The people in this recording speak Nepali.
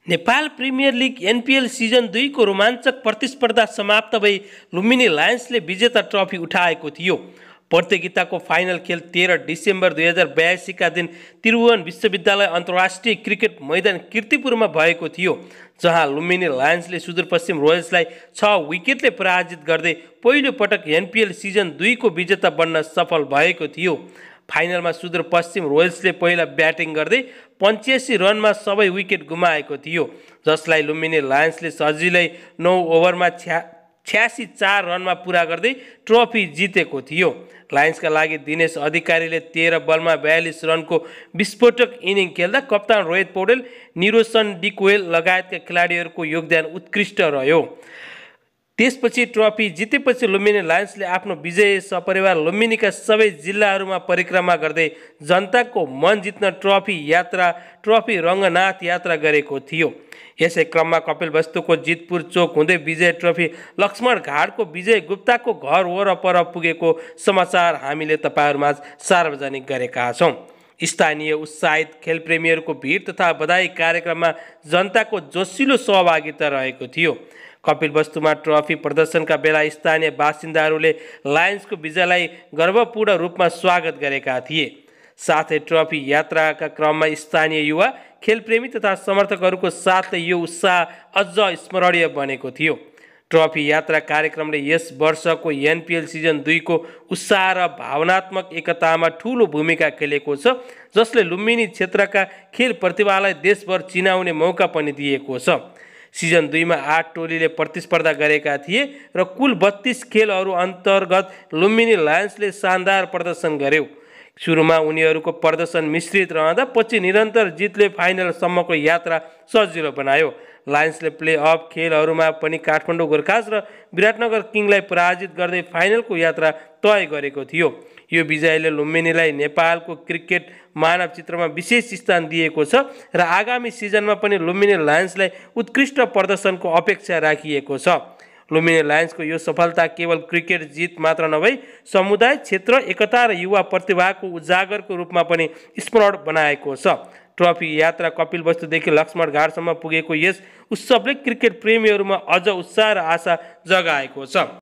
Nepal premier league NPL season 2 को रोमाञ्चक प्रतिस्पर्धा समाप्त भई लुम्बिनी लायन्सले विजेता ट्रफी उठाएको थियो। प्रतियोगिताको फाइनल खेल 13 डिसेम्बर 2082 का दिन त्रिभुवन विश्वविद्यालय अन्तर्राष्ट्रिय क्रिकेट मैदान कीर्तिपुरमा भएको थियो, जहाँ लुम्बिनी लायन्सले सुदूरपश्चिम रोयल्सलाई 6 विकेटले पराजित गर्दै पहिलो पटक एनपिएल सिजन 2 को विजेता बन्न सफल भएको थियो। फाइनलमा सुदूरपश्चिम रोयल्सले पहिला ब्याटिङ गर्दै 85 रनमा सबै विकेट गुमाएको थियो, जसलाई लुम्बिनी लायन्सले सजिलै 9 ओभरमा 86 रनमा पुरा गर्दै ट्रफी जितेको थियो। लायन्सका लागि दिनेश अधिकारीले 13 बलमा 42 रनको विस्फोटक इनिङ खेल्दा कप्तान रोहित पौडेल, निरोसन डिक्वेल लगायतका खेलाडीहरूको योगदान उत्कृष्ट रह्यो। त्यसपछि ट्रफी जितेपछि लुम्बिनी लायन्सले आफ्नो विजय सपरिवार लुम्बिनीका सबै जिल्लाहरूमा परिक्रमा गर्दै जनताको मन जित्न ट्रफी रङ्गनाथ यात्रा गरेको थियो। यसै क्रममा कपिलवस्तुको जितपुर चोक हुँदै विजय ट्रफी लक्ष्मण घाटको विजय गुप्ताको घर वरपर पुगेको समाचार हामीले तपाईहरुमाझ सार्वजनिक गरेका छौं। स्थानीय उत्साहित खेलप्रेमीहरूको भिड तथा बधाई कार्यक्रममा जनताको जोसिलो सहभागिता रहेको थियो। कपिलवस्तुमा ट्रफी प्रदर्शनका बेला स्थानीय बासिन्दाहरूले लायन्सको विजयलाई गर्वपूर्ण रूपमा स्वागत गरेका थिए। साथै ट्रफी यात्राका क्रममा स्थानीय युवा खेलप्रेमी तथा समर्थकहरूको साथले यो उत्साह अझ स्मरणीय बनेको थियो। ट्रफी यात्रा कार्यक्रमले यस वर्षको एनपिएल सिजन 2 को उत्साह र भावनात्मक एकतामा ठूलो भूमिका खेलेको छ, जसले लुम्बिनी क्षेत्रका खेल प्रतिभालाई देशभर चिनाउने मौका पनि दिएको छ। सिजन 2 मा 8 टोलीले प्रतिस्पर्धा गरेका थिए र कुल 32 खेलहरू अन्तर्गत लुम्बिनी लायन्सले शानदार प्रदर्शन गर्यो। सुरुमा उनीहरूको प्रदर्शन मिश्रित रहँदा पछि निरन्तर जितले फाइनलसम्मको यात्रा सजिलो बनायो। लायन्सले प्लेअफ खेलहरूमा पनि काठमाडौँ गोर्खास र विराटनगर किङलाई पराजित गर्दै फाइनलको यात्रा तय गरेको थियो। यो विजयले लुम्बिनीलाई नेपालको क्रिकेट मानव चित्रमा विशेष स्थान दिएको छ र आगामी सिजनमा पनि लुम्बिनी लायन्सलाई उत्कृष्ट प्रदर्शनको अपेक्षा राखिएको छ। लुम्बिनी लायन्सको यो सफलता केवल क्रिकेट जित मात्र नभई समुदाय, क्षेत्र एकता र युवा प्रतिभाको उजागरको रूपमा पनि स्मरण बनाएको छ। ट्रफी यात्रा कपिलवस्तुदेखि लक्ष्मण घाटसम्म पुगेको यस उत्सवले क्रिकेट प्रेमीहरूमा अझ उत्साह र आशा जगाएको छ।